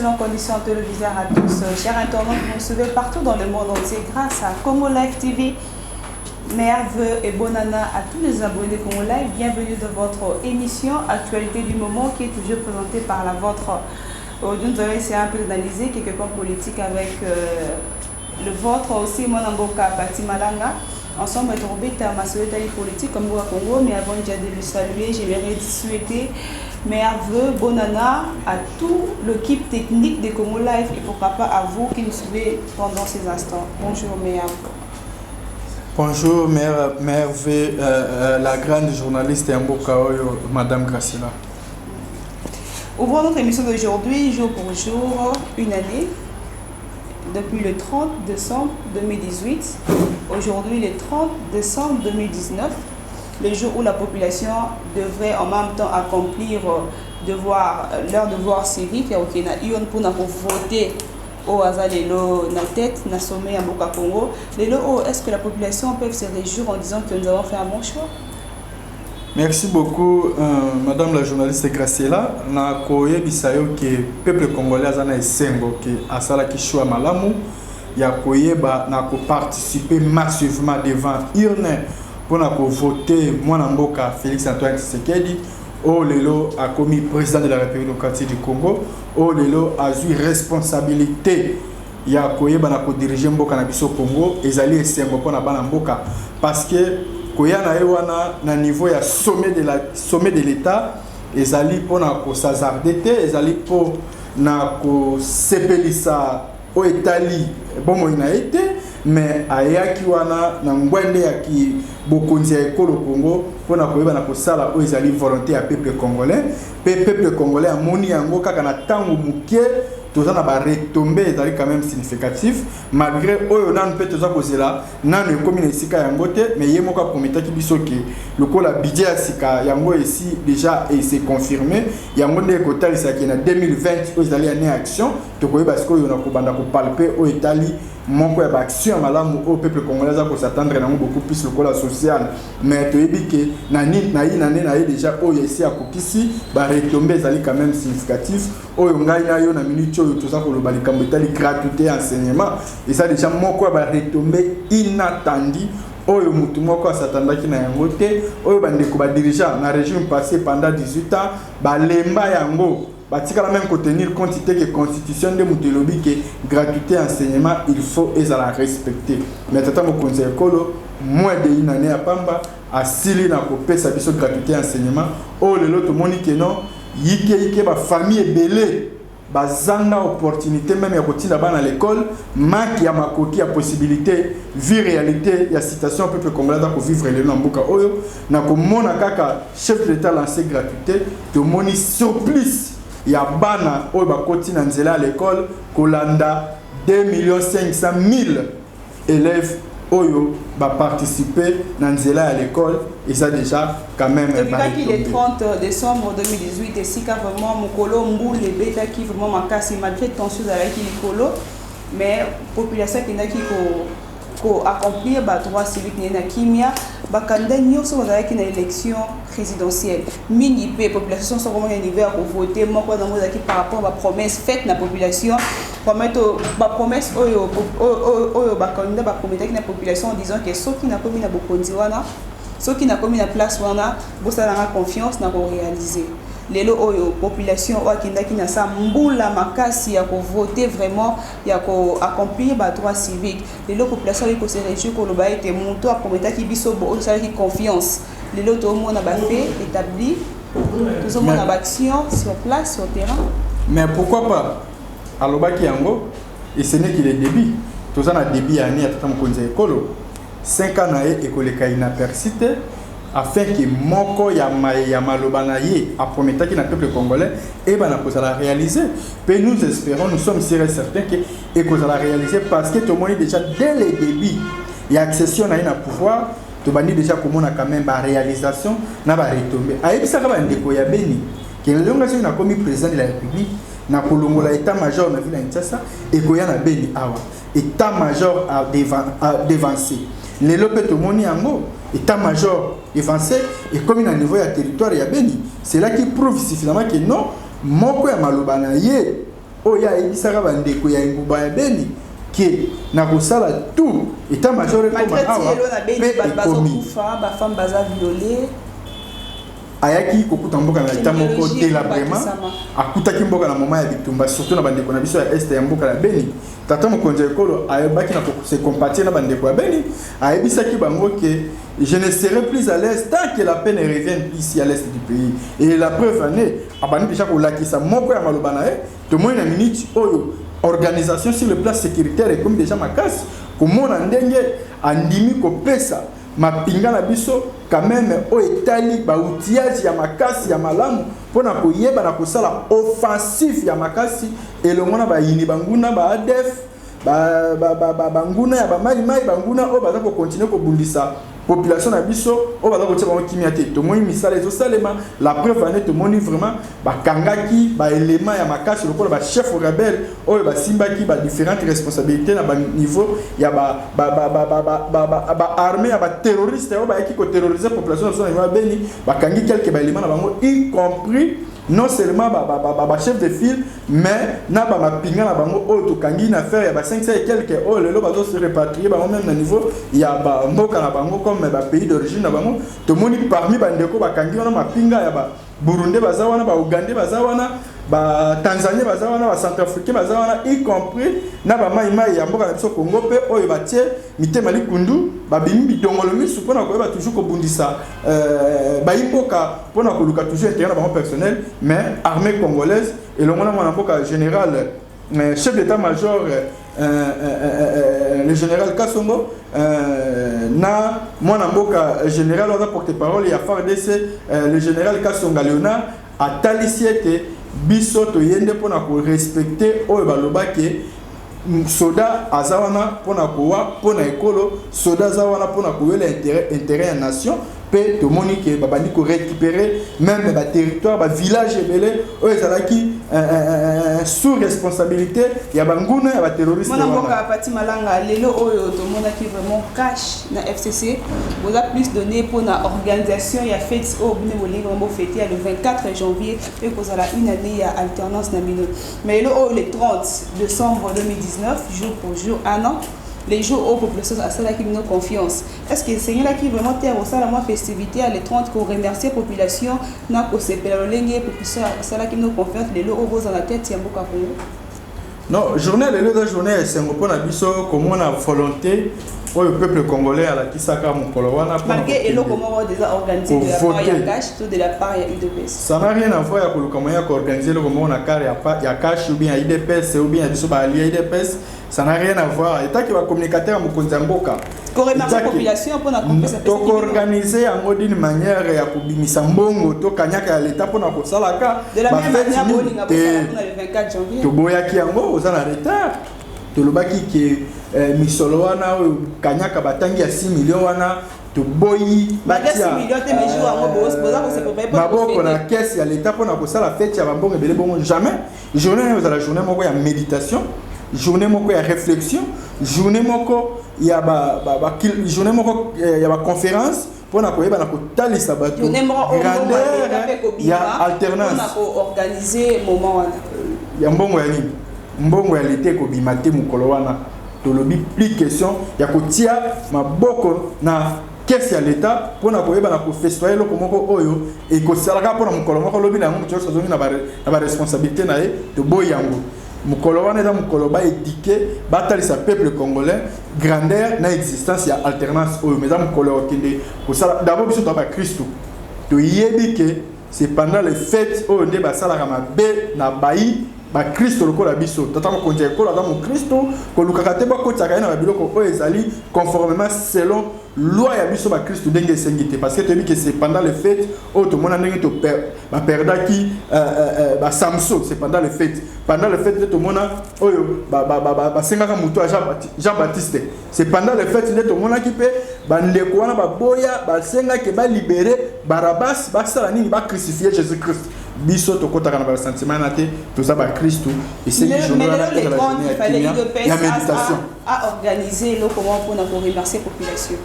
Excellente condition téléviseur à tous. Chers internautes, vous nous suivez partout dans le monde entier grâce à Congo Live TV. Merve et bonana à tous les abonnés de Congo Live. Bienvenue dans votre émission Actualité du moment qui est toujours présentée par la vôtre. Aujourd'hui, nous allons essayer un peu d'analyser quelques points politiques avec le vôtre aussi, Monamboka Pati Malanga. Ensemble, tobeta masolo etali politique comme au Congo. Mais avant déjà de le saluer, j'aimerais souhaiter merveilleux bonana à tout l'équipe technique de Congo Live et pourquoi pas à vous qui nous suivez pendant ces instants. Bonjour, Merve. Bonjour, Merve, la grande journaliste mboka oyo, Madame Graciela. Ouvrons notre émission d'aujourd'hui, jour pour jour, une année. Depuis le 30 décembre 2018, aujourd'hui le 30 décembre 2019, le jour où la population devrait en même temps accomplir leur devoir civique, ok, na urne pour voter au hasard lelo na tête na sommet ya mboka Congo. Lelo oyo, est-ce que la population peut se réjouir en disant que nous avons fait un bon choix? Merci beaucoup, Madame la journaliste Graciela. Na koyebisa yo ke peuple congolais aza na esengo ke asalaki choix malamu ya koyeba na koparticiper massivement devant urne mpona kovote mwana mboka Félix Antoine Tshisekedi, oyo lelo akomi président de la République démocratique du Congo, oyo lelo azwi responsabilité ya koyeba na kodiriger mboka na biso Congo. Ezali esengo mpona bana mboka parce que koya na ye wana na niveau ya sommet de l'État ezali mpona kos'hasarder te, ezali mpo na kosepelisa oyo etali bomoi na ye te, mais ayaki wana na ngwende ya bokonzi ya ekolo Congo mpona koyeba na kosala oyo ezali volonté ya peuple congolais. Mpe peuple congolais amoni yango kaka na ntango moke, toza na baretombées ezali quand même significatif, malgré oyo nanu mpe toza kozela, nanu ekómi na esika yango te. Mais ye moko aprometaki biso ke lokola budget ya sika yango esi déjà ese confirmé, yango nde ekotalisaki na 2020 oyo ezali année action, tokoyeba sikoyo na kobanda kopalper oyo etali moko ya baaction ya malamu oyo peuple congolais aza kos'attendre nango beaucoup plus lokola social. Mais toyebi ke na ye na nde na ye déjà oyo esi akokisi, baretombées ezali quand même significatif. Oyo ngai na yo na minute oyo toza koloba, likambo etali gratuité ya enseignement eza déjà moko ya baretombées inattendues oyo motu moko as'attendaki na yango te, oyo bandeko badirigeant na régime passé pendant 18 ans balemba yango, batikala même kotenir compte te ke constitution nde moto elobi ke gratuité enseignement il faut ezala respecté. Mais tata mokonzi ya ekolo, moins de une année ya pamba, asili na kopesa biso gratuité enseignement oyo lelo tomoni ke non, yike yike bafamille ebele bazanga opportunité même ya kotinda bana à l'école, manque ya makoki ya possibilité, vie réalité ya situation peuple congolais aza kovivre lelo na mboka oyo. Na komona kaka chef de l'État lancé gratuité, tomoni surplus ya bana oyo bakoti na nzela ya l'école kolanda 2 millions 500 000 élèves oyo baparticipe na nzela ya l'école, eza déjà quand même. Tobikaki le 30 décembre 2018, esika vraiment mokolo mbula ebetaki vraiment makasi, malgré tension ezalaki likolo, mais population akendaki ko accomplir badroit civique na ye na kimia. Bakanda nyonso bazalaki na élection présidentielle mingi, mpe population soko moko niveau ya kovote moko nango ezalaki par rapport bapromesse faite na population, bapromesse oyo bakandidat baprometaki na population en disant ke soki nakomi na bokonzi wana, soki nakomi na place wana, bosalanga confiance na koréaliser. Lelo oyo population oyo akendaki na sa mbula makasi ya kovote, vraiment ya koaccomplir badroit civique, lelo population oyo kose réjouir koloba ete moto aprometaki biso bo oyo osalaki confiance, lelo tozomona bafait établi, tozomona baaction sur place, sur terrain. Mais pourquoi pas? Alobaki yango et ce n'est que le début. Toza na début ya année ya tata mokonzi ya ekolo. 5 ans na ye ekoleka inaperçu te, afin ke moko ya maye ya maloba na ye aprometaki na peuple congolais eyebana kozala réalisé. Mpe nous espérons, nous sommes sûrs et certains ke ekozala réalisé, parce que tomoni déjà dès le début ya accession na ye na pouvoir, tobandi déjà komona quand même baréalisation na baretombées. Ayebisaka bandeko ya Beni ke lelo ngai soki nakomi président de la République, nakolongola état major na ville ya Kinshasa, ekoya na Beni awa. État major a devancé. Lelo mpe tomoni yango, état major avancé ekomi na niveau ya territoire ya Beni. C'est là qui prouve suffisamment que non, moko ya maloba na ye Oyo ayebisaka bandeko ya engumba ya Beni ke na kosala tout état major ekoma awa mpe ekomi. Bafemme baza violé. Ayaki kokuta mboka na état moko délabrement, akutaki mboka na moment ya bitumba, surtout na bandeko na biso ya est ya mboka ya Beni. Tata mokonzi ya ekolo ayebaki na se compatir na bandeko ya Beni. Ayebisaki bango ke je ne serai plus à l'aise tant que la paix ne revienne plus ici à l'est du pays. Et la preuve année abandi déjà kolakisa moko ya maloba na ye. Tomoni na minute oyo organisation sur le plan sécuritaire ekomi déjà makasi, komona ndenge andimi kopesa mapinga na biso quand même oyo etali baoutillage ya makasi ya malamu mpona koyeba na kosala offensive ya makasi elongo na bayini, banguna ba ADF, banguna ya bamaimai, banguna oyo baza kocontinuer kobundisa population na biso, oyo baza kotia bango kimia te. Tomoni misala ezosalema. La preuve ane, tomoni vraiment bakangaki baélément ya makasi lokola bachef rebelle oyo basimbaki badifférentes responsabilités na baniveau ya baarmée ya baterroriste oyo bayaki koterroriser population na biso na niveau ya Beni. Bakangi quelque baélément na bango, y compris non seulement bachef de file, mais na bamapinga na bango oyo tokangi na affaire ya ba 500 et quelque, oyo lelo bazose rapatrier bango même na niveau ya bamboka na bango comme bapays d'origine na bango. Tomoni parmi bandeko bakangi wana, mapinga ya ba Burundais baza wana, Baugandais baza wana, Batanzanie baza wana, Bacentrafricain baza wana, y compris na bamaimai ya mboka na biso Congo mpe oyo batie mitema likundu, babimi bidongolo misu mpona koyeba toujours kobundisa bayimboka mpona koluka toujours intérêt na bango personnel. Mais armée congolaise elongo na mwana mboka général chef d'état-major le général Kasongo na mwana mboka général oyo aza porte-parole ya FARDC, le général Kasonga Léonard, atalisi ete biso toyende mpona korespecter oyo balobaki: soda aza wana mpona kowa mpona ekolo, soda aza wana mpona koyela intérêt ya nation. Mpe tomoni ke babandi korécupérer même baterritoire, bavillage ebele oyo ezalaki sous responsabilité ya banguna ya baterroriste. Mwana mboka Pati Malanga, lelo oyo tomonaki vraiment CACH na FCC boza plus donné mpona organisation ya fête oyo bino bolingi vraiment bofêter ya le 24 janvier, oyo kozala une année ya alternance na bino. Mais lelo oyo, le 30 décembre 2019, jour pour jour un an, les jours oyo population asalaki bino confiance, est ce que esengelaki vraiment te kosala mwa festivité ya le 30, koremercier population na kosepela lolenge population asalaki bino confiance, lelo oyo bozala na tête ya mboka Congo? Non, journée lelo eza journée ya esengo mpona biso, komona volonté oyo peuple congolais alakisaka mokolo wana. Malgré eloko moko déjà organisé de la part ya CACH to de la part ya UDPS? Ça n'a rien à voir ya koluka moyen ya koorganiser eloko moko na kare ya CACH ou bien ya UDPS ou bien ya biso baallié UDPS. Ça n'a rien à voir. Etaki bacommunicateur ya mokonzi ya mboka koremercier population mpona kopesa. Tokoorganiser yango d'une manière ya kobimisa mbongo to kanyaka ya leta mpona kosalaka. De la même manière bolinga bosala mpona le 24 janvier. Toboyaki yango, oza na retard. Tolobaki ke misolo wana oyo kanyaka batangi ya 6 million wana, toboyi. Batia maboko na caisse ya leta mpona kosala fête ya bambongo ebele bongo, jamais. Journée oyo ezala journée moko ya méditation, journée moko ya réflexion, journée moko ya ba, ba, ba, journée moko ya baconférence mpona koyeba na kotalisa bato grandeur ya alternance. Koorganiser moment wana. Ya mbongo ya nini? Mbongo ya leta ekobima te mokolo wana. Tolobi plus question ya kotia maboko na caisse ya leta mpona koyeba na kofestoyer eloko moko oyo ekosalaka mpona mokolo moko. Lobi na yango moto nyonso azongi na baresponsabilité na ye. Toboyi yango. Mokolo wana eza mokolo baéduquer, batalisa peuple congolais grandeur na existence ya alternance oyo. Mais eza mokolo ya kokende kosala d'abord. Biso toza bakristu, toyebi ke c'est pendant les fêtes oyo nde basalaka mabe na bayi bakristo lokola biso. Tata mokonzi ya ekolo aza mokristo, kolukaka te bakotiaka ye na babiloko oyo ezali conformément selon loi ya biso bakristo ndenge esengi te, parce que toyebi ke c'est pendant les fêtes oyo tomona ndenge baperdaki basamson. C'est pendant les fêtes, pendant les fêtes nde tomona oyo basengaka moto ya Jean Baptiste. C'est pendant les fêtes nde tomonaki mpe bandeko wana baboya, basengaki balibérer Barabas, basala nini, bacrucifier Jésus Christ. Biso tokɔtaka na basentiment na te, toza bakristu. Esengi journée wana ezala journée ya kimia, ya méditation. A organiser eloko moko mpona koremercier population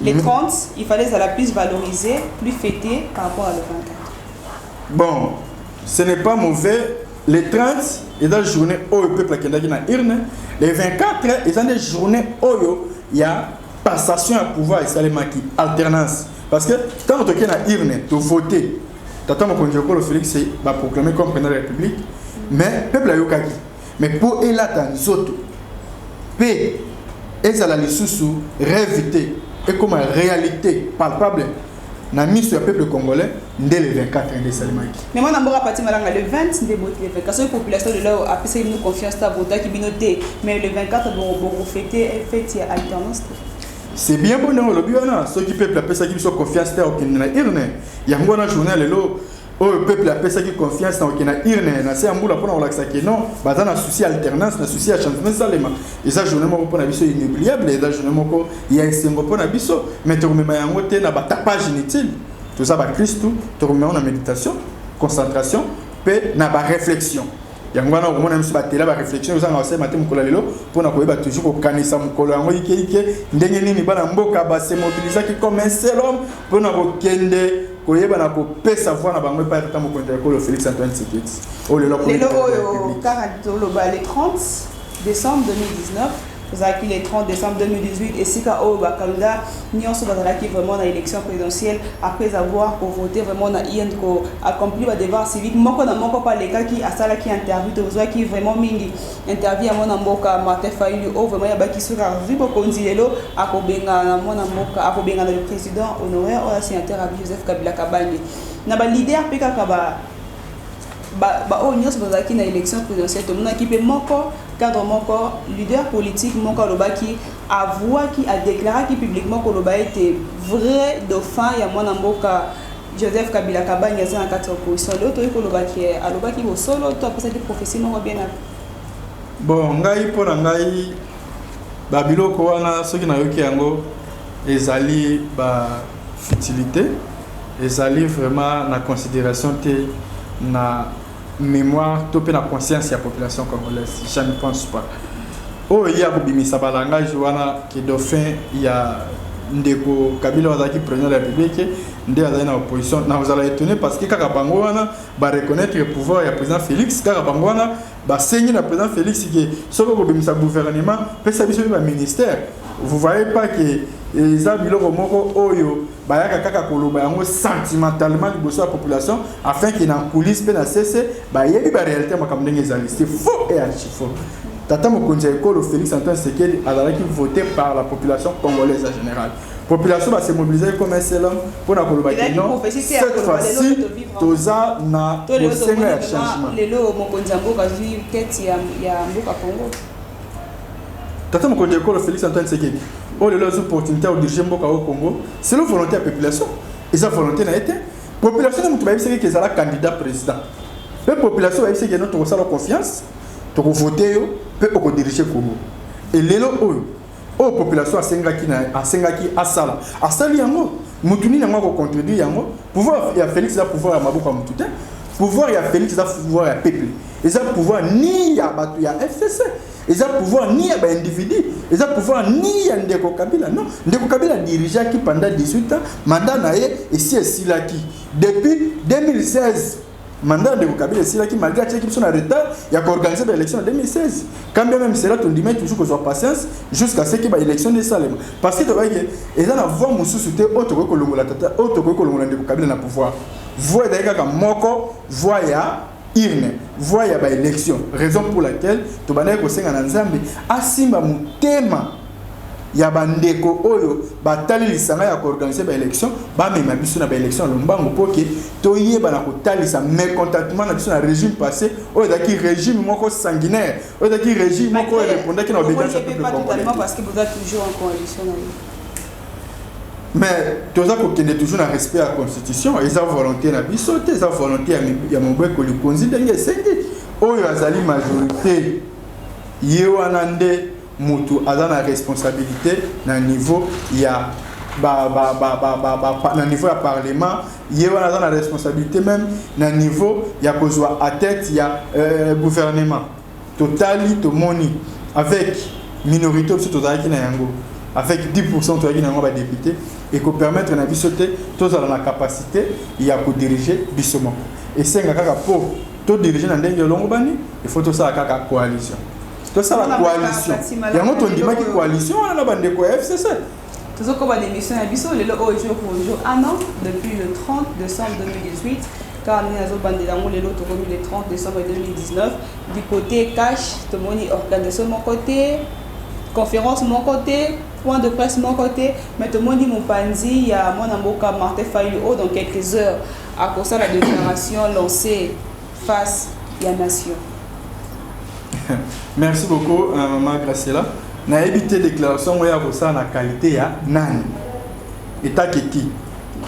les 30, il fallait la plus valoriser, plus fêter par rapport à le 24. Bon, ce n'est pas mauvais. Le 30 eza journée oyo peuple akendaki na urne. Le 24 eza nde journée oyo ya passation ya pouvoir esalemaki, alternance, parce que ntango tokei na urne, tovote tata mokonzi ekolo Félix, baproclame comme président de la République. Mais peuple ayokaki, mais mpo elata nzoto mpe ezala lisusu rêve te, ekoma réalité palpable na miso ya peuple congolais, nde le 24 nde esalemaki. Mais mwana mboka Pati Malanga, le 20 nde boti le 24, soki population lelo apesaki bino confiance te, avotaki bino te, mais le 24 bokofete fête ya alternance te? C'est bien bon ndenge olobi wana. Soki peuple apesaki biso confiance te, okende na urne. Yango wana journée lelo oyo peuple apesaki confiance na kokende na urne na se ya mbula mpona kolakisa ke non, baza na souci ya alternance, na souci ya changement esalema. Eza journée moko mpona biso inoubliable, eza journée moko ya esengo mpona biso, mais tokomema yango te na batapage inutile. Toza bakristu, tokomema yango na méditation, concentration mpe na baréflexion. Yango wana okomona biso batela baréflexion ozanga kosalema te mokolo ya lelo, mpona koyeba toujours kokanisa mokolo yango ikeike, ndenge nini bana mboka base mobilisaki comme un seul homme mpona kokende koyeba na kopesa voix na bango epai ya tata mokonzi ya ekolo Félix Antoine Tshisekedi, oyo lelo Lelo oyo kaka toloba le 30 décembre 2019, tozalaki le 30 décembre 2018, esika oyo bakandida nyonso bazalaki vraiment na élection présidentielle. Après avoir kovote vraiment na urne, koaccomplir badevoir civique, moko na moko mpo alekaki, asalaki interview. Tozwaki vraiment mingi interview ya mwana mboka Martin Fayulu, oyo vraiment yabaki soki azwi bokonzi lelo, akobengana na mwana mboka, akobengana le président honoraire oyo sénateur abi Joseph Kabila Kabange. Na baleader mpe kaka baoyo nyonso bazalaki na élection présidentielle, tomonaki mpe moko cadre moko, leader politique moko, alobaki, avouaki, adéclaraki publiquement koloba ete vrai dauphin ya mwana mboka Joseph Kabila Kabange aza na kati ya opposition. Lelo toyei kolobaki alobaki bosolo to apesaki prophétie moko bien? Bon, ngai, mpo na ngai, babiloko wana soki nayoki yango, ezali bafutilité, ezali vraiment na considération te na mémoire to mpe na conscience ya population congolaise. Je ne pense pas oyo ye akobimisa balangage wana ke dauphin ya ndeko Kabila azalaki président de la République nde azali na opposition. Nakozala étonné, parce que kaka bango wana bareconnaître pouvoir ya président Félix, kaka bango wana basengi na président Félix ke soki okobimisa gouvernement, pesa biso mpe baministère. Vous voyez pas ke eza biloko moko oyo bayaka kaka koloba yango sentimentalement liboso ya population, afin ke na coulisse mpe na sese bayebi baréalité ya makambo ndenge ezali? C'est faux et archi faux. Tata mokonzi ya ekolo Félix Antoine Tshisekedi azalaki voté par la population congolaise en général. Population base mobilisaki comme un seul homme mpona koloba ke non, cette fois-ci toza na bosenga ya changement. Lelo mokonzi ya mboka azwi tête ya mboka Congo. Tata mokonzi ya ekolo Félix Antoine Tshisekedi oyo lelo azwi opportunité ya kodiriger mboka oyo Congo selon volonté ya population, eza volonté na ye te. Population nde moto bayebisaki ke ezala candidat président, mpe population bayebisaki no, tokosala confiance, tokovote yo mpe okodirige Congo. Elelo oyo population asengaki na asengaki asala, asali yango. Mutu nini yango akocontredire yango? Pouvoir ya Félix eza pouvoir ya maboko ya mutu te. Pouvoir ya Félix eza pouvoir ya peuple, eza pouvoir ni ya bato ya FCC, eza pouvoir ni ya baindividu, eza pouvoir ni ya ndeko Kabila. Non, ndeko Kabila dirigeaki pendant 18 ans, mandat na ye esi esilaki depuis 2016. Mandat ya ndeko Kabila esilaki, malgré atiaki biso na retard ya koorganiser baélection na 2016. Quand bien même cela, tondimai toujours kozwa patience jusqu'à ce que baélection nde esalema, parce que tobayaki eza na voie mosusu te oyo tokoki kolongola tata, oyo tokoki kolongola ndeko Kabila na pouvoir. Voie ezalaki kaka moko, voie ya urne, voie ya baélection. Raison pour laquelle tobandaki kosenga na Nzambe asimba motema ya bandeko oyo batali lisanga ya koorganiser baélection, bamema biso na baélection ya lombango, mpo ke toyeba na kotalisa mécontentement na biso na régime passé oyo ezalaki régime moko sanguinaire, oyo ezalaki régime moko oyo répondaki na obédience ya peuple congolais. Parce que vous êtes toujours en coalition na ye. Mais toza kokende toujours na respect ya constitution. Eza volonté na biso te, eza volonté ya mobeko likonzi ndenge esengi. Oyo azali majorité, ye wana nde mutu aza na responsabilité na niveau ya parlement. Ye wana aza na responsabilité même na niveau ya kozwa à tête ya gouvernement. Totali, tomoni avec minorité biso tozalaki na yango, avec 10 tozalaki na yango badéputé, ekopermettre na biso te tozala na capacité ya kodirige biso moko. Esenga kaka mpo Todirige na ndenge elongo bani, il faut tosala kaka coalition, tosala coalition. Yango tondimaki coalition wana na bandeko ya FCC. Tozokoba na émission ya biso lelo oyo, jour pour jour, un an depuis le 30 décembre 2018. Car nini azobandela yango lelo, tokomi le 30 décembre 2019. Du côté CACH, tomoni organisation moko te, conférence moko te, point de presse moko te, mais tomoni mopanzi ya mwana mboka Martin Fayulu oyo dans quelques heures akosala déclaration lancée face ya nation. Merci beaucoup, mama Graciela. Nayebi te déclaration oyo ya kosala na qualité ya nani, etake ki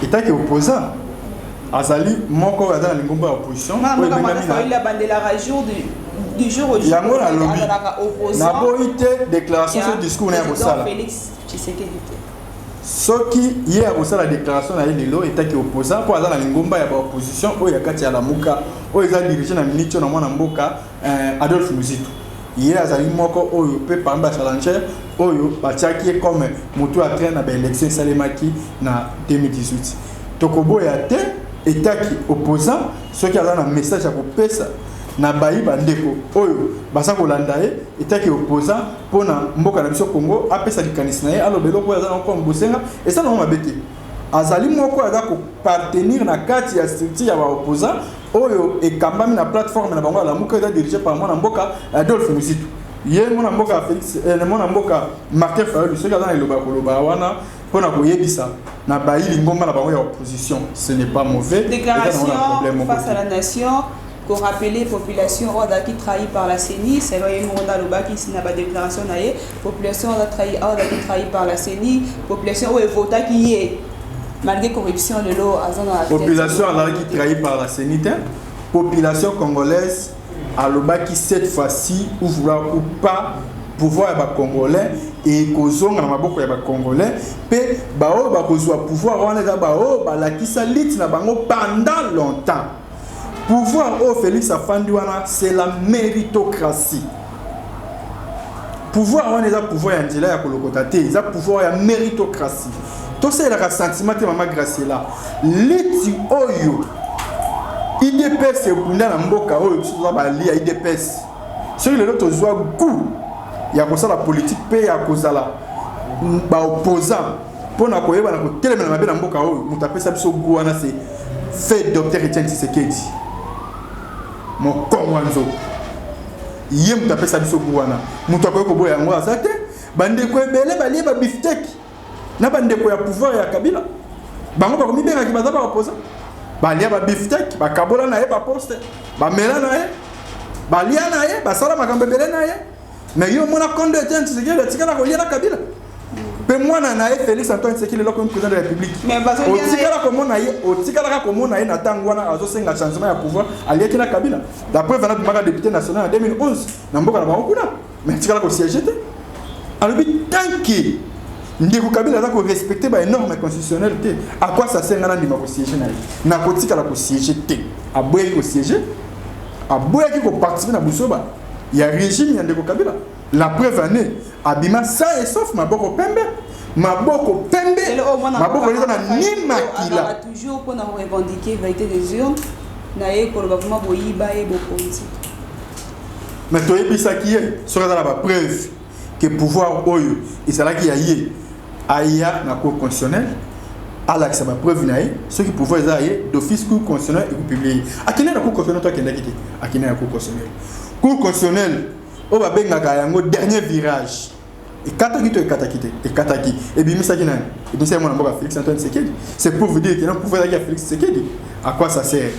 etake opposant. Azali moko oyo aza na lingomba ya opposition. Oyo jour du jour au jour. Yango nalobi, naboyi te déclaration so discours na ya kosala. Félix Tshisekedi te. Soki ye akosala déclaration na ye lelo etaki opposant, mpo aza na lingomba ya baopposition oyo ya kati ya Lamuka, oyo eza dirigé na miniti oyo na mwana mboka Adolphe Muzito. Ye azali moko oyo mpe parmi bachallenger oyo batiaki ye comme motu ya train na baélection esalemaki na 2018. Tokoboya te etaki opposant, soki aza na message ya kopesa na bayi bandeko oyo baza kolanda ye etaki opposant mpona mboka na biso Congo, apesa likanisi na ye, aloba eloko oyo aza nango comme bosenga, eza nango mabe te. Azali moko aza koappartenir na kati ya structure ya baopposant oyo ekambami na plateforme na bango ya Lamuka, eza dirigé par mwana mboka Adolphe Muzito. Ye mwana mboka Félix, mwana mboka Martin Fayulu, soki aza na liloba ya koloba wana mpona koyebisa na bayi lingomba na bango ya opposition, ce n'est pas mauvais. Déclaration face à la nation, korappeler population oyo azalaki trahi par la CENI. Selon ye moko nde alobaki na badéclaration na ye, population oyo azalaki trahi par la CENI, population oyo evotaki ye malgré corruption, lelo aza na Population azalaki trahi par la CENI te. Population congolaise alobaki cette fois-ci, ou vouloir ou pas, pouvoir ya bacongolais ekozonga na maboko ya bacongolais, mpe baoyo bakozwa pouvoir wana eza baoyo balakisa lutte na bango pendant longtemps. Pouvoir oyo Félix afandi wana, c'est la méritocratie. Pouvoir wana eza pouvoir ya nzela ya kolokota te, eza pouvoir ya méritocratie. Tosalelaka sentiment te, mama Graciela. Lutte oyo UDPS ebunda na mboka oyo, biso toza bali ya UDPS. Soki lelo tozwa goût ya kosala politique mpe ya kozala baopposant mpona koyeba na kotelemela mabe na mboka oyo, moto apesa biso goût wana, c'est feu docteur Etienne Tshisekedi, mokongo ya nzoto. Ye moto apesa biso goût wana, moto akoki koboya yango aza te. Bandeko ebele balie babifteck na bandeko ya pouvoir ya Kabila, bango bakomibengaki baza baopposant, balia babifteck, bakabola na ye baposte, bamela na ye, balia na ye, basala makambo ebele na ye. Mais yo omona kondo Etienne Tshisekedi atikala kolia na Kabila? Mpe mwana na ye Félix Antoine Tshisekedi, lelo komi président de la République, otikala komona ye, otikalaka komona ye na ntango wana azosenga changement ya pouvoir, aliaki na Kabila? D'après vana bimaka député national na 2011 na mboka na bango kuna, mais atikala kosiéger te. Alobi tant que ndeko Kabila aza korespecte banorme constitutionnelle te, à quoi ça sert nga na ndima kosiéger na ye? Nakotikala kosiéger te. Aboyaki kosiéger, aboyaki koparticipe na busoba ya régime ya ndeko Kabila. La preuve ane abima sain et sauf, maboko pembe, maboko pembe, maboko eza na ni makila. Toujours mpona korevendiquer vérité des urnes na ye, koloba vraiment boyiba ye bokonzi. Mais toyebisaki ye, soki aza na bapreuve ke pouvoir oyo ezalaki ya ye, aya na Cour constitutionnelle, alakisa bapreuve na ye. Soki pouvoir eza ya ye, d'office Cour constitutionnelle ekopublie ye. Akende na Cour constitutionnelle to akendaki te? Akende na Cour constitutionnelle. Cour constitutionnelle oyo babengaka yango dernier virage, ekataki to ekataki te? Ekataki. Ebimisaki nani? Ebimisaki mwana mboka Félix Antoine Tshisekedi. C'est pour vous dire que non, pouvoir ezalaki ya Félix Tshisekedi. À quoi ça sert,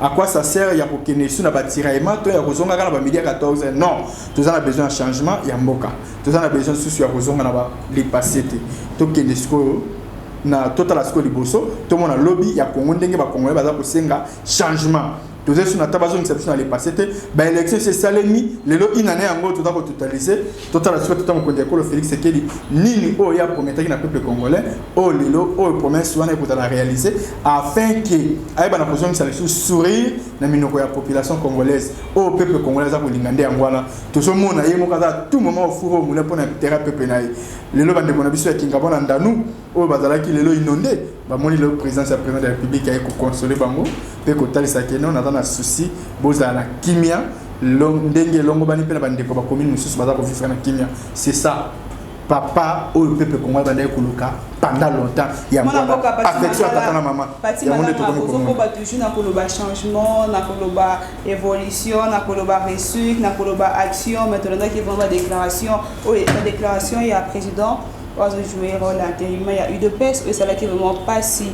à quoi ça sert ya kokende lisusu na batiraillement to ya kozonga kaka na bamidi ya 14? Non, toza na besoin ya changement ya mboka, toza na besoin lisusu ya kozonga na le passé te. Tokende sikoyo na totala sikoyo liboso, tomona lobi ya Kongo, ndenge bakongolais baza kosenga changement. Toza lisusu na ta bazongisa biso na le passé te. Baélection esi esalemi lelo inane, yango toza kototalize. Totala sikoyo tata mokonzi ya ekolo Félix Tshisekedi, nini oyo ye aprometaki na peuple congolais, oyo lelo oyo promesse wana ekozala réalisé, afin ke ayeba na kozongisa lisusu sourire. Na minoko ya population congolaise, oyo peuple congolais aza kolinga nde yango wana. Tozomona ye moko aza tout moment au four au moulin mpona intérêt peuple na ye. Lelo bandeko na biso ya Kingabwa na Ndanu oyo bazalaki lelo inondé, bamoni lelo présidence ya président de la République aye koconsoler bango mpe kotalisa ke non, naza na souci bozala na kimia, ndenge elongobani mpe na bandeko bacommune mosusu baza kovivre na kimia. C'est ça, papa oyo peuple congolais bandaki koluka pendant longtemps. Yango wana, affection ya tata na mama. Yango nde tokomi komona toujours na koloba changement, na koloba évolution, na koloba réussite, na koloba action. Mais tolandaki vraiment badéclaration oyo, badéclaration ya président oyo azojouer rôle intérimaire ya UDPS, oyo esalaki vraiment mpasi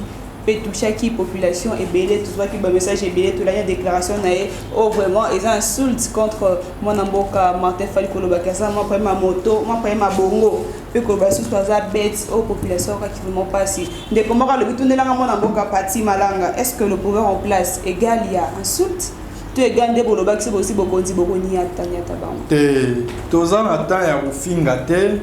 mpe touchaki population ebele. Tozwaki bamessage ebele. Tolaki déclaration na ye oyo vraiment eza insulte contre mwana mboka Martin Fayulu, kolobaki aza mwa problème ya moto, mwa problème ya bongo, mpe koloba lisusu aza bête. Oyo population okaki vraiment mpasi. Ndeko moko alobi: tundelanga mwana mboka Pati Malanga, est ce que le pouvoir en place égal ya insulte to égal nde bolobaki so bosi bokonzi bokoniata niata bango? Te, toza na temps ya kofinga te,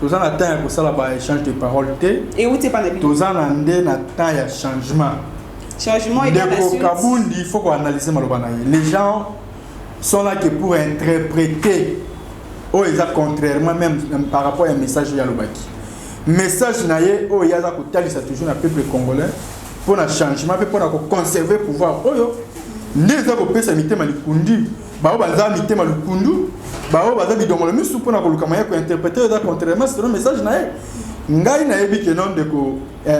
toza na temps ya kosala baéchange de parole te. Euti epa na bino. Toza na nde na temps ya changement. Changement. Ndeko Kabundi, il faut koanalyser maloba na ye. Les gens sont là que pour interpréter oyo eza contrairement même par rapport ya message oyo alobaki. Message na ye oyo ye aza kotalisa toujours na peuple congolais mpona changement mpe mpona koconserver pouvoir oyo, nde eza kopesa mitema likundi. Bao baza mitema lukundu, bao baza bidongolo misu mpona koluka moyen kointerpréter eza contrairement selon message na ye. Ngai nayebi ke non, ndeko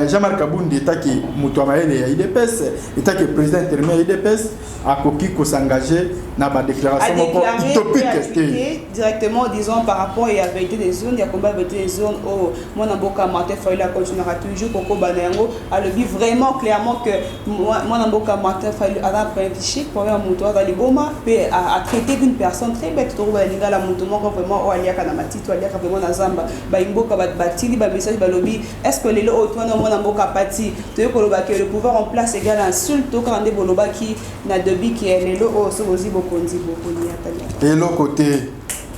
Jean-Marc Kabundi, etaki moto ya mayele ya UDPS, etaki président intérimaire ya UDPS, akoki kos'engager na badéclaration moko utopique te. Directement, disons, par rapport ya vérité des urnes, ya combat vérité des urnes oyo mwana mboka Martin Fayulu acontinuera toujours kokoba na yango, alobi vraiment clairement que mwana mboka Martin Fayulu aza problème psychique, problème ya moto, aza liboma, mpe atraité d'une personne très bête. Tokoba lingala, moto moko vraiment oyo aliaka na matiti, oyo aliaka vraiment na zamba. Bayimboka batili bamessage, balobi: est ce que lelo oyo twana mwana mboka Pati toyei koloba ke le pouvoir en place égale insulte, to kaka nde bolobaki na début ke lelo oyo so bozwi bokonzi bokoniata? Eloko te.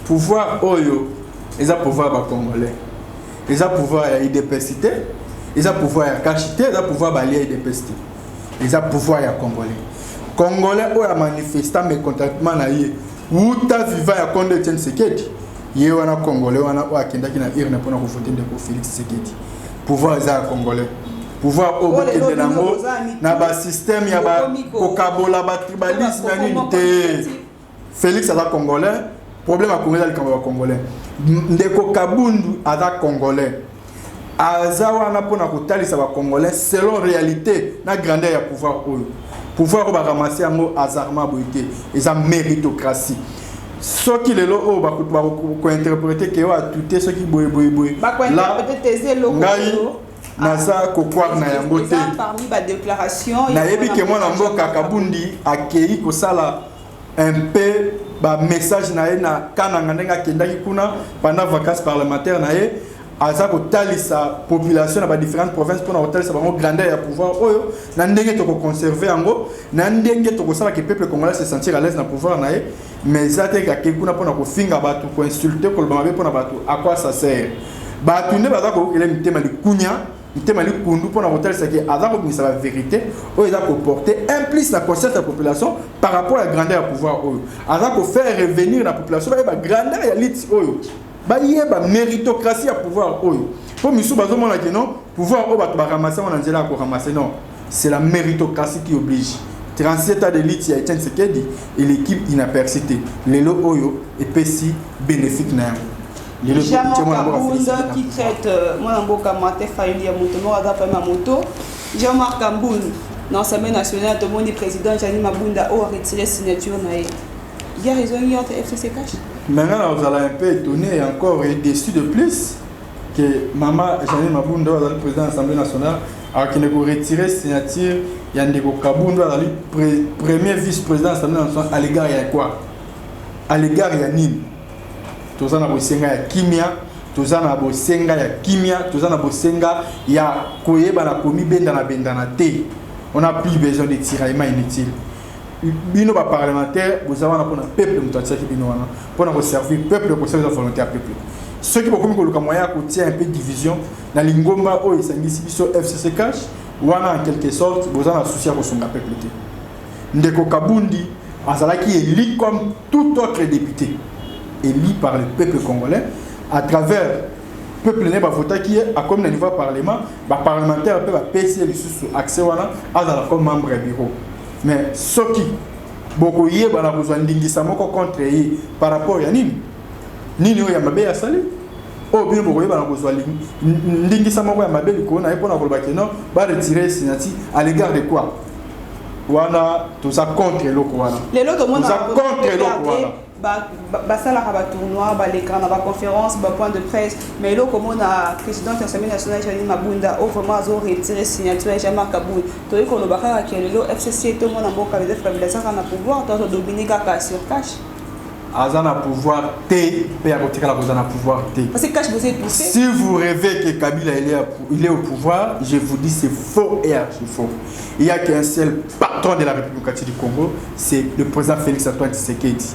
Pouvoir oyo eza pouvoir ya bacongolais, eza pouvoir ya UDPS te, eza pouvoir ya CACH te, eza pouvoir balia UDPS te, eza pouvoir ya congolais. Congolais oyo amanifesta mécontentement na ye wuta viva ya kondo Etienne Tshisekedi, ye wana congolais wana oyo akendaki na urne mpona kovote ndeko Félix Tshisekedi. Pouvoir eza ya congolais. Pouvoir oyo bokende nango na basystème ya kokabola batribalisme ya nini te. Félix aza congolais. Problème ya Congo eza likambo ya bacongolais. Ndeko Kabundu aza congolais, aza wana mpona kotalisa bacongolais selon réalité na grandeur ya pouvoir oyo. Pouvoir oyo baramasser yango hasardement boye te, eza méritocratie. Soki lelo oyo bakointerpréter ke oyo atute soki boye boye boye, ngai naza kocroire na yango te. Nayebi ke mwana mboka Kabundi akei kosala un peu bamessage na ye na Kananga, ndenge akendaki kuna pendant vacances parlementaire na ye, aza kotalisa population na badifférentes provinces mpona kotalisa bango grandeur ya pouvoir oyo, na ndenge tokoconserver yango, na ndenge tokosalaka peuple congolais se sentir à l'aise na pouvoir na ye. Mais eza te kake kuna mpona kofinga bato, koinsulter, koloba mabe mpona bato. À quoi ça sert? Bato nde baza kokokela mitema likunya, mitema likundu, mpona kotalisa ke aza kobimisa bavérité oyo eza koporter un plus na conscience ya population par rapport ya grandeur ya pouvoir oyo aza kofaire revenir na population, bayeba grandeur ya lutte oyo, bayeba méritocratie ya pouvoir oyo, mpo misusu bazomona ke non, pouvoir oyo bato baramasser yango na nzela ya koramasser. Non, c'est la méritocratie qui oblige. 37 ans de lutte ya Etienne Tshisekedi eleki inaperçu te. Lelo oyo epesi bénéfique na yango. Lelo Jean-Marc qui traite mwana mboka Martin Fayulu ya moto moko aza pema moto. Jean-Marc Kabund na Assemblée nationale, tomoni président Jeanine Mabunda oyo aretire signature na ye. Guerre ezongi entre FCC CACH. Maintenant, vous allez un peu étonné et encore et déçu de plus que mama Jeanine Mabunda oyo azali président de l'Assemblée nationale akende koretirer signature ya ndeko Kabund oyo azali premier vice président de l'Assemblée nationale. À l'égard ya quoi? À l'égard ya nini? Toza na bosenga ya kimia, toza na bosenga ya kimia, toza na bosenga ya koyeba na komibendana bendana te. On a plus besoin de tiraillement inutile. Bino baparlementaire, boza wana mpona peuple. Moto atiaki bino wana mpona koservir peuple, kosalisa volonté ya peuple. Soki bokomi koluka moyen ya kotia un peu division na lingomba oyo esangisi biso FCC CACH wana, en quelque sorte boza na souci ya kosunga peuple te. Ndeko Kabundi azalaki élu comme tout autre député, élu par le peuple congolais. À travers peuple ne bavotaki ye, akomi na niveau ya parlement, baparlementaire mpe bapesi ye lisusu accès wana azala comme membre ya bureau. Mais soki bokoyeba na kozwa ndingisa moko contre ye par rapport ya nini, nini oyo ya mabe asali, oyo bino bokoyeba na kozwa ndingisa moko ya mabe likolo na ye mpona koloba ke non, baretire signature à l'égard de quoi, wana toza contre eloko wana. Lelo tomona Toza contre eloko wana. Basalaka batournoi, balekaka na baconférence, bapoint de presse, mais eloko omona présidente ya Assemblée nationale Jeanine Mabunda oyo vraiment azoretire signature ya Jean-Marc Kabund, toyei koloba kaka ke lelo FCC tomona mboka Joseph Kabila azaka na pouvoir to azodomine kaka sur CACH. Aza na pouvoir te, mpe akotikala kozala na pouvoir te. Parce que CACH boza étouffé. Si vous rêvez que Kabila il est au pouvoir, je vous dis, c'est faux et archi faux. Il n'y a qu'un seul patron de la République démocratique du Congo, c'est le président Félix Antoine Tshisekedi.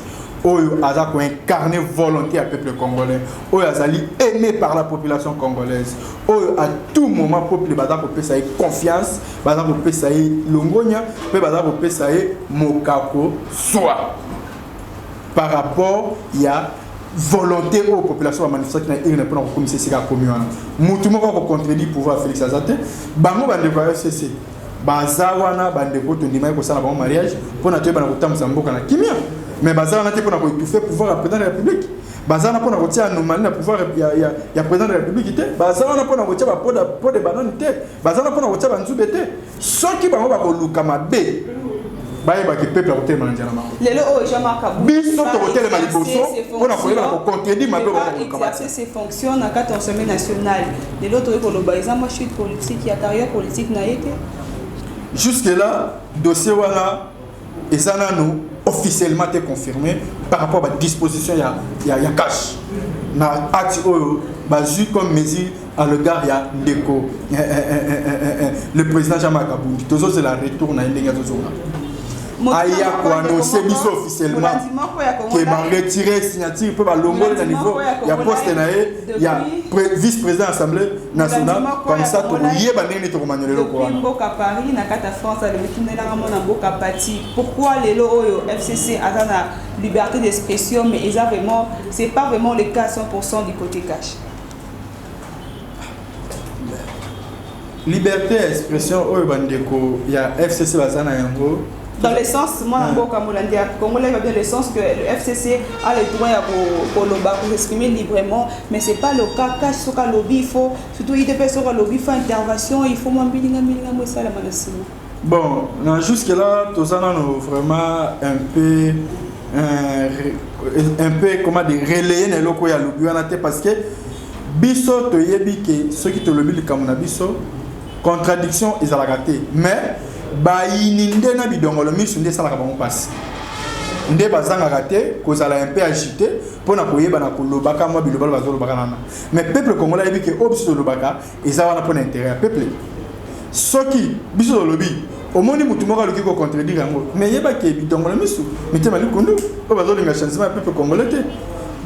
Oyo aza koincarner volonté ya peuple congolais, oyo azali aimé par la population congolaise, oyo à tout moment peuple baza kopesa ye confiance, baza kopesa ye longonya mpe baza kopesa ye mokako swa par rapport ya volonté oyo population bamanifestaki na urne mpona kokomisa esika akomi wana. Mutu moko akocontredire pouvoir ya Félix aza te. Bango bandeko ya FCC baza wana, bandeko tondimaki kosala bango mariage mpona toyebana kotambusa mboka na kimia, mais baza wana te mpona koétouffe pouvoir ya président de la République. Baza wana mpona kotia anomalie na pouvoir ya président de la République te. Baza wana mpona kotia bapeau de banane te. Baza wana mpona kotia banzube te. Soki bango bakoluka mabe, bayebaki peuple akotelema na nzela na bango. Lelo oyo Jean-Marc Kabund Biso tokotelema liboso mpona koyeba na kocontredire mabe bakoluka batia. Exercer ses fonctions na kati ya Assemblée nationale, lelo toyei koloba eza mwa chute politique ya carrière politique na ye te? Jusque là, dossier wana eza nanu officiellement te confirmé par rapport à disposition ya CACH na acte oyo bazwi comme mesure à l'égard ya ndeko le président Jean-Marc Kabund. Tozozela retour na ye, ndenge azozonga, aya koannonce biso officiellement ke baretire signature mpe balongoli na niveau ya poste na ye ya vice président ya Assemblée nationale. Comme ça tokoyeba ndenge nini tokomanyola eloko wana. Mboka Paris na kati ya France alobi tundelanga mona mboka pati, pourquoi lelo oyo FCC aza na liberté d'expression, mais eza vraiment, c'est pas vraiment le cas 100% du côté CACH? Liberté ya expression oyo bandeko ya FCC baza na yango, Dans le sens, moi, mboka molandi ya congolais va bien, le sens que le FCC a le droit ya koloba, s'exprimer librement, mais c'est pas le cas. CACH soki alobi, il faut surtout UDPS soki alobi, il faut intervention, il faut mwa mbilinga mbilinga mo esalama na nsima. Bon, na jusque là toza nano vraiment un peu, comment dire, relayer na eloko oyo alobi wana te, parce que biso toyebi ke soki tolobi likambo na biso, contradiction ezalaka te. Mais bayini nde na bidongolo miso nde esalaka bango mpasi, nde bazangaka te kozala un peu agité mpona koyeba na kolobaka mwa bilobalo bazolobaka nana. Mais peuple congolais ayebi ke oyo biso tolobaka eza wana mpona intérêt ya peuple. Soki biso tolobi, omoni motu moko aluki kocontredire yango, mais yebaki bidongolo miso, mitema likundu oyo bazolinga changement ya peuple congolais te,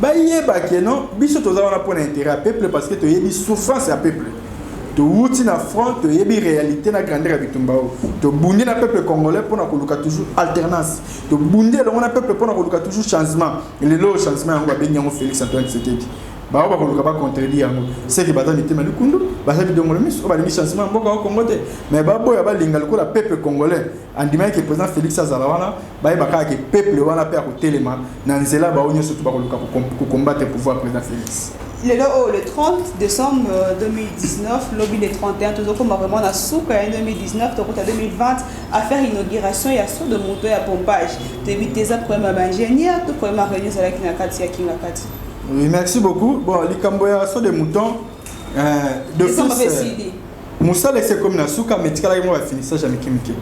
bayebaki non, biso toza wana mpona intérêt ya peuple, parce que toyebi souffrance ya peuple. Towuti na front, toyebi réalité na grandeur ya bitumba oyo tobundi na peuple congolais mpona koluka toujours alternance. Tobundi elongo na peuple mpona koluka toujours changement. Lelo changement yango babengi yango Félix Antoine Tshisekedi. Bao bakoluka bacontredire yango, seke baza mitema likundu, baza bidongolo miso oyo balingi changement ya mboka ya Congo te. Mais baboya, balinga, lokola peuple congolais andimaki ke président Félix azala wana, bayeba kaka ke peuple wana mpe akotelema na nzela bao nyonso to bakoluka kocombattre pouvoir président Félix. Lelo oyo, le 30 décembre 2019, lobi le 31, tozokoma vraiment na suka ya 2019, tokota 2020. Affaire inauguration ya saut de mouton ya pompage, toyebi te eza problème ya baingénieur to problème ya réunion ezalaki na kati ya Kinga Kati? Oui, merci beaucoup. Bon, likambo ya saut de mouton, de fils mosala esi ekomi na suka, mais etikalaki mwa bafinissage ya mike mike.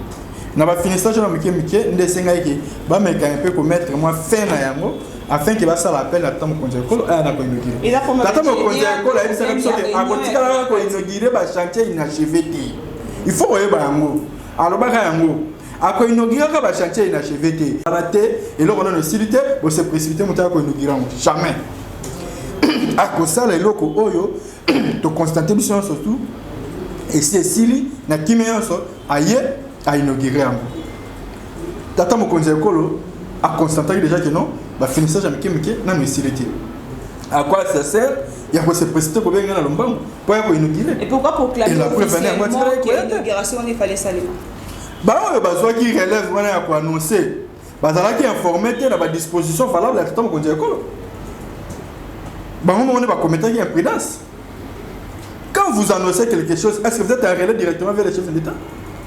Na bafinissage na mike mike nde esengaki ke bameka mpe komettre mwa fin na yango afin ke basala appel na tata mokonzi ya ekolo aya na koinaugure. Tata mokonzi ya ekolo ayebisaka biso ke akotikalaka koinaugure bachantier inachevé te. Il faut koyeba yango, alobaka yango, akoinauguraka bachantier inachevé te. Wana te, eloko nano esili te, bose précipité, moto aya koinaugure yango, jamais. Akosala eloko oyo toconstate biso nyonso tu esi esili na kimia nyonso, aye ainaugure yango. Tata mokonzi ya ekolo aconstataki déjà que non, bafinissage ya mike mike nano esili te. À quoi ça sert ya kose précipiter, kobenga na lombango mpo ya koinaugurer? Et pourquoi proclamer Et la preuve, officiellement yango atikala que koya te. l'inauguration wana efale esalema? Baoyo bazwaki relève wana ya koannoncer bazalaki informé te na badisposition valable ya tata mokonzi ya ekolo. Bango moko nde bakometaki imprudence. Quand vous annoncez quelque chose, est-ce que vous êtes en relais directement vers le chef de l'État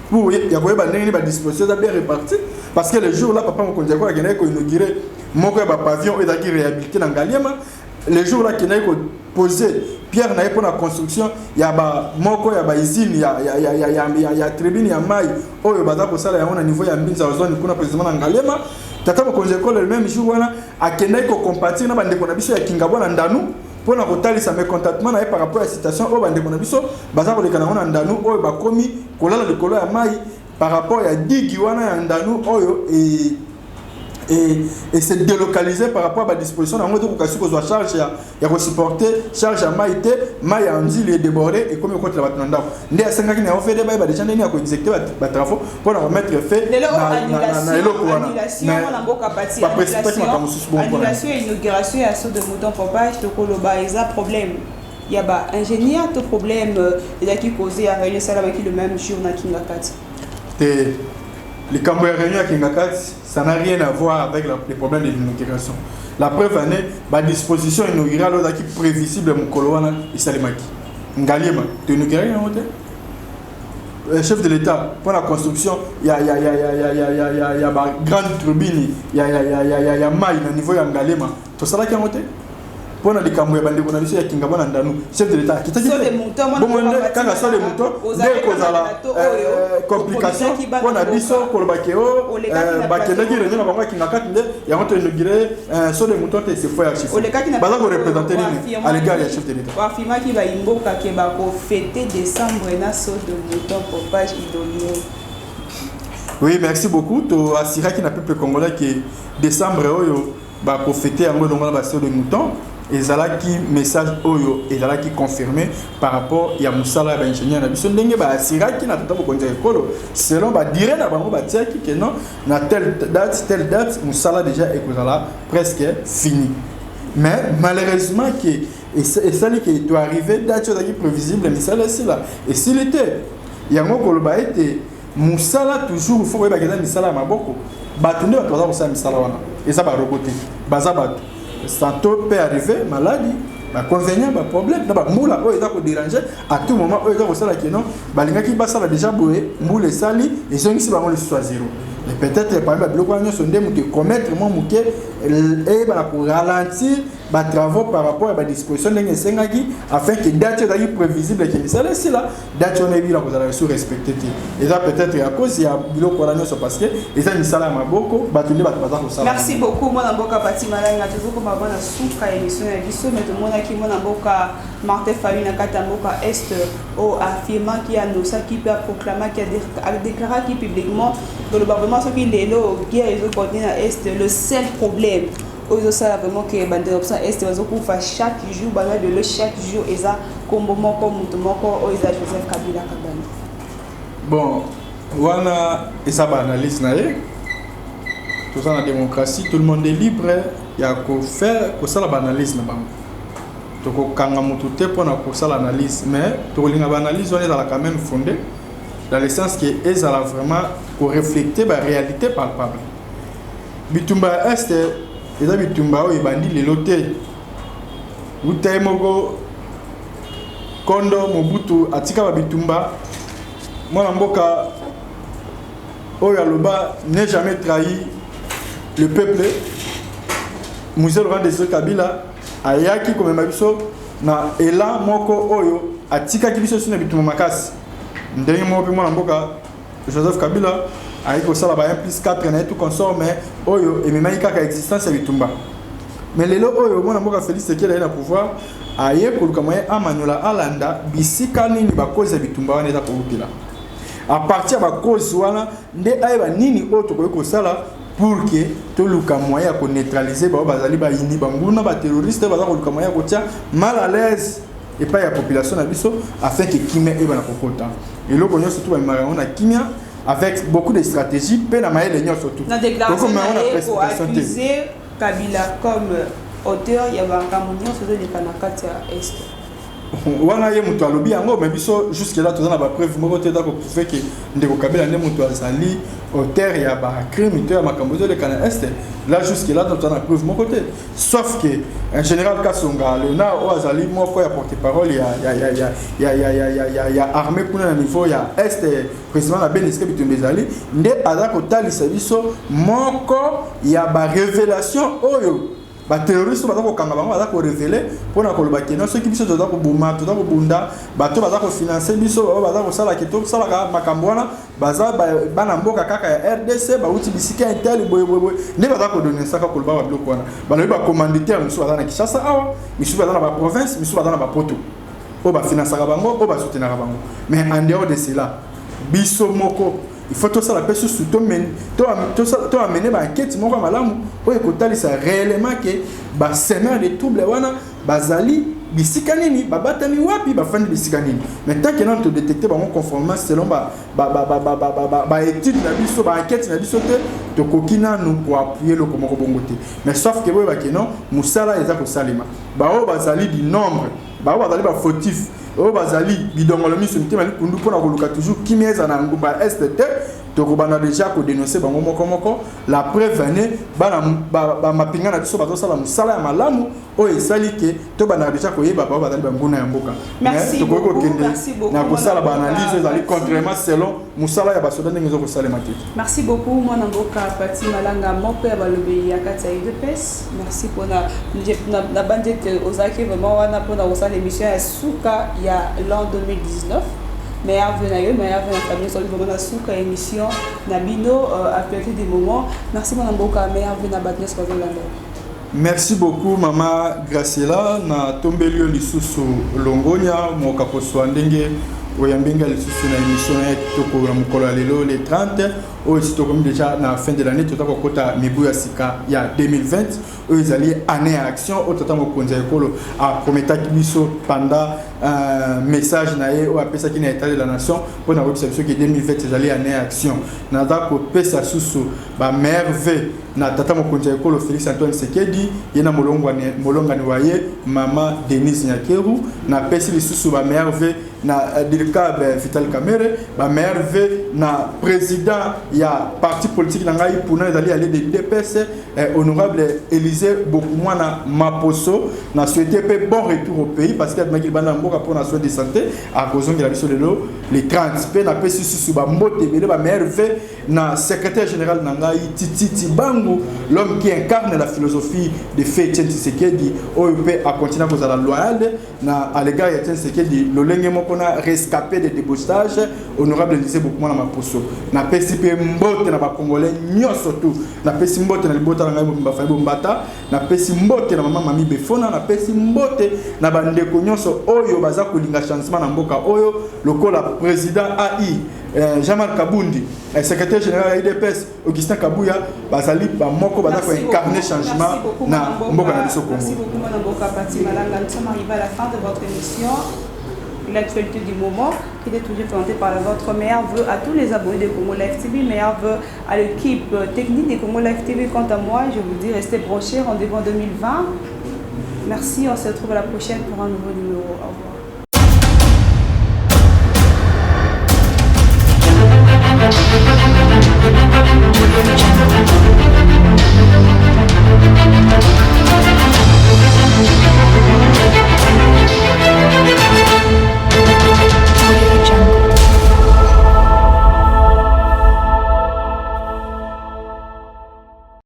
pour ya koyeba ndenge nini badisposition eza bien réparti? Parce que le jour là, papa mokonzi ya ekolo akendaki koinaugurer moko ya bapavillon oyo ezalaki réhabilité na Ngaliema. Le jour là, akendaki kopose pierre na ye mpona construction ya ba moko ya bausine ya tribune ya mai oyo baza kosala yango na niveau ya Mbinza zone kuna, précisément na Ngaliema. Tata mokonzi ekolo, le même jour wana, akendaki kocompatir na bandeko na biso ya Kingabwa na Ndanu mpona kotalisa mécontentement na ye par rapport ya situation oyo bandeko na biso baza koleka nango na Ndanu, oyo bakomi kolala likolo ya mai par rapport ya digue wana ya Ndanu oyo e se délocaliser par rapport à badisposition yango tokoka si kozwa charge ya kosupporter charge ya mai te. Mai ya Nzili edéborde, ekomi kokotela bato na ndako. Nde asengaki na yango fede bayeba déjà ndenge ya koexécuter batravaux mpona komettre fin lelo na eloko wana. Annulation wana, mboka pati. Baprécipitaki makambo mosusu bongo mpona Annulation ya inauguration ya saut de mouton pompage, tokoloba eza problème ya baingénieur to problème ezalaki causé ya réunion esalamaki le même jour na Kinga Kati? Te, likambo ya réunion ya Kingakati, ça n'a rien à voir avec les problèmes de l'inauguration. La preuve en est, badisposition inaugurale oyo ezalaki prévisible mokolo wana esalemaki. Ngaliema toinauguraki yango te. Chef de l'État, pour la construction ya ba grande turbine ya mai na niveau ya Ngalema, tosalaki yango te. Mpona likambo ya bandeko na biso ya Kingabwa na Ndanu, chef de l'État akitaki Saut de mouton, mwana bongo nde mboka. Kaka saut de mouton nde Ozalaki na ekozala plateau oyo, complication okomisaki bana mpona biso mboka. koloba ke o Olekaki na bakendaki plateau. réunion na bango ya Kingakati nde yango to inauguré saut de mouton te. C'est faux, archi faux. Olekaki na Baza koreprésente nini à l'égard ya chef de l'État? Oaffirmaki bayimboka ke bakofete décembre na saut de mouton pompage inauguré. Oui, merci beaucoup. To assuraki na peuple congolais que décembre oyo bakofete yango elongo na basaut de mouton. Ezalaki message oyo ezalaki confirmé par rapport ya mosala ya baingénieur na biso, ndenge baassuraki na tata mokonzi ya ekolo selon badire na bango batiaki ke non, na telle date, telle date, mosala déjà ekozala presque fini. Mais malheureusement ke esali ke toarrive date oyo ezalaki prévisible, misala esila esili te. Yango koloba ete mosala toujours, faut koyebaka eza misala ya maboko. Bato nde bato baza kosala misala wana, eza barobot te, baza bato. Tantôt peut arriver maladie, baconvénient, baproblème na bambula oyo eza kodéranger à tout moment, oyo eza kosala ke non, balingaki basala déjà boye, mbula esali, ezongisi bango lisusu à zéro. Et peut-être parmi babiloko wana nyonso nde moto ecommettre mwa moke eyebana koralentir batravaux par rapport ya badisposition ndenge esengaki, afin que date oyo ezalaki prévisible ke misala esila, date wana ebila kozala lisusu respecté te. Eza peut-être ya cause ya biloko wana nyonso, parce que eza misala ya maboko, bato nde bato baza kosala. Merci beaucoup, mwana mboka Pati Malanga. Tozokoma bana suka ya émission na biso, mais tomonaki mwana mboka Martin Fayulu na kati ya mboka Est oyo affirmaki, annosaki mpe aproclamaki, adéclaraki publiquement koloba vraiment soki lelo guerre ezocontinue na Est, le seul problème oyo ezosala vraiment ke bandeko biso na Est bazokufa chaque jour, baza lelo chaque jour, eza nkombo moko, moto moko oyo eza Joseph Kabila Kabange. Bon, wana eza baanalyse na ye. Toza na démocratie, tout le monde est libre ya kofaire, kosala baanalyse na bango. Tokokanga motu te mpona kosala analyse, mais tokolinga baanalyse wana ezala quand même fondé, dans le sens ke ezala vraiment koreflecte baréalité palpable. Bitumba ya Est eza bitumba oyo ebandi lelo te. Uta ye moko kondo Mobutu atika babitumba. Mwana mboka oyo aloba "Ne jamais trahi le peuple", Mzee Laurent Désiré Kabila, ayaki komema biso na elan moko oyo atikaki biso si na bitumba makasi. Ndenge moko mpe mwana mboka Joseph Kabila ayaki kosala ba 1 plus 4 na ye, tout consort, mais oyo ememaki kaka existence ya bitumba. Mais lelo oyo mwana mboka Félix Tshisekedi aye na pouvoir, aye koluka moyen amanyola, alanda bisika nini bakozi ya bitumba wana eza kowutela. À partir ya bakozi wana nde ayeba nini oyo tokoki kosala pour ke toluka moyen ya koneutraliser bao bazali bayini, banguna, baterroriste baza koluka moyen ya kotia mal à l'aise epai ya population na biso, afin ke kimia eyebana kokota. Eloko nyonso to bamemaka yango na kimia. Avec beaucoup de stratégie mpe na mayele nyonso tout. Na déclaration na ye, koaccuser Kabila comme auteur ya makambo nyonso ezoleka na kati ya Est. Wana ye moto alobi yango, mais biso jusque là toza na bapreuve moko te eza koprouver ke ndeko Kabila nde moto azali auteur ya bacrime to ya makambo ezoleka na Est. Là, jusque là toza na preuve moko te, sauf que un général Kasonga Léonard, oyo azali moko ya porte parole ya armée kuna na niveau ya Est, précisément na Beni esika bitumba ezali, nde aza kotalisa biso moko ya barévélation oyo baterroriste baza kokanga bango, baza korévéler mpona koloba ke non, soki biso toza koboma, toza kobunda, bato baza kofinancer biso, oyo baza kosala ke tosalaka makambo wana, baza bana mboka kaka ya RDC, bauti bisika intele boyeboyeboye. Nde baza kodénonçaka koloba babiloko wana. Balobi bacommanditaire misusu baza na Kinshasa awa, misusu baza na baprovince, misusu baza na bapoto, oyo bafinançaka bango, oyo basoutenaka bango. Mais en dehors de cela, biso moko il faut tosala mpe susu, toamener baenquête moko ya malamu oyo ekotalisa réellement ke basemeur de trouble wana bazali bisika nini, babatami wapi, bafandi bisika nini. Mais tant que nano todétecter bango conformément selon baétude na biso, baenquête na biso te, tokoki nanu koappuyer eloko moko bongo te. Mais sauf ke boyebake non, mosala eza kosalema. Baoyo bazali du nombre, baoyo bazali bafautif, oyo bazali bidongolo miso, mitema likundu mpona koluka toujours kimia eza na ngumba Est te, tokobanda déjà kodénoncer bango moko moko. La preuve ane, bana bamapinga na biso bazosala mosala ya malamu oyo esali ke tobandaka déjà koyeba bao bazali banguna ya mboka. Tokoki kokende na kosala baanalyse ezali contrairement selon mosala ya basoda ndenge eza kosalema te. Merci beaucoup, mwana mboka Pati Malanga, moko ya balobeli ya kati ya UDPS. Merci mpona na bandi ete ozalaki vraiment wana mpona kosala émission ya suka ya l'an 2019. Meilleurs vœux na yo, meilleurs vœux na famille. Ozali vraiment na suka émission na bino, actualité du moment. Merci, mwana mboka, meilleurs vœux na bato nyonso bazolanda. Merci beaucoup, mama Graciela. Na tombeli yo lisusu longonya moka kozwa ndenge oyambi nga lisusu na émission na ya kitoko na mokolo ya lelo, le 30 oyo esi tokomi déjà na fin de l'année. Toza kokota mibu ya sika ya 2020, oyo ezali année ya action oyo tata mokonzi ya ekolo aprometaki biso pendant message na ye oyo apesaki na État de la nation, mpona koyebisa biso ke 2020 ezali année ya action. Naza kopesa susu bamerveille na tata mokonzi ya ekolo Félix Antoine Tshisekedi, ye na molongani wa ye mama Denise Nyakeru. Napesi lisusu bamerveille na dircab Vital Kamerhe, bamerveille na président ya parti politique na ngai mpuna ezali allié de l'UDPS, honorable Élysée Bokumwana Maposo. Na souhaité mpe bon retour au pays, parce que abimaki libanda ya mboka mpona soin de santé, akozongela biso lelo le 30. Mpe napesi lisusu bambote ebele, bamerveille na secrétaire général na ngai Titi Tibangu, l'homme qui incarne la philosophie de feu Etienne Tshisekedi, oyo mpe akontinue kozala loyal na à l'égard ya Etienne Tshisekedi, lolenge moko na rescapé de débauchage honorable Élysée Bokumwana Maposo. Napesi mpe mbote na bacongolais nyonso tu. Napesi mbote na libota na ngai mobimba, famille Bombata. Napesi mbote na mama Mami Befona. Napesi mbote na bandeko nyonso oyo baza kolinga changement na mboka oyo, lokola président AI Jean-Marc Kabundi, secrétaire général ya UDPS Augustin Kabuya. Bazali bamoko baza koincarner changement na mboka na biso Congo. Merci beaucoup, mwana mboka Pati Malanga. Nous sommes arrivés à la fin de votre émission L'actualité du moment, qui était toujours présentée par votre. Meilleurs vœux à tous les abonnés de Congo Live TV, meilleurs vœux à l'équipe technique de Congo Live TV. Quant à moi, je vous dis restez branchés, rendez-vous en 2020. Merci, on se retrouve à la prochaine pour un nouveau numéro. Au revoir.